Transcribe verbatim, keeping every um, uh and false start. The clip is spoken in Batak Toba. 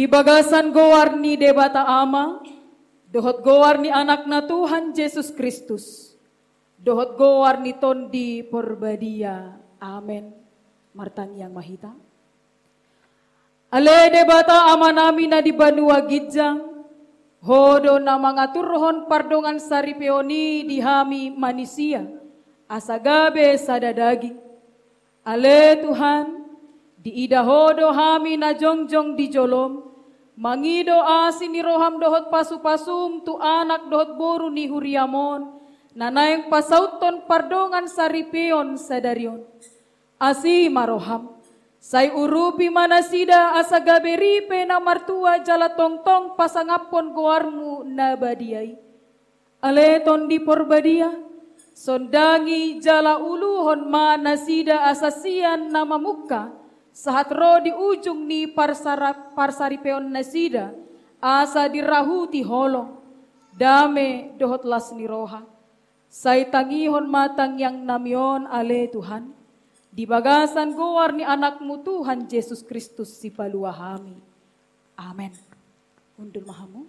Di bagasan goar ni Debata Ama, dohot goar ni Anakna Tuhan Jesus Kristus, dohot goar ni Tondi Porbadia. Amen. Martangiang ma hita. Ale Debata Amanami na di banua ginjang, Ho do na mangaturhon pardongan saripeon i di hami manisia, asa gabe sada daging. Ale Tuhan, diida Ho do hami na jongjong di jolom, mangido asi ni roham dohot pasupasum tu anak dohot boru ni huriam on, na naeng pasauthon pardongan saripeon sadari on. Asi ma roham, sai urupi ma nasida asa gabe ripe na martua jala tongtong pasangaphon goarmu na badia i. Ale Tondi Porbadia, sondangi jala uluhon ma nasida asa sian na mamungka, sahat ro di ujung ni parsara-, parsaripeon nasida, asa dirahuti holong, dame dohot las ni roha. Sai tangihon ma tangiangnami on ale Tuhan, di bagasan goar ni Anakmu Tuhan Jesus Kristus Sipalua hami. Amen. Hundul ma hamu.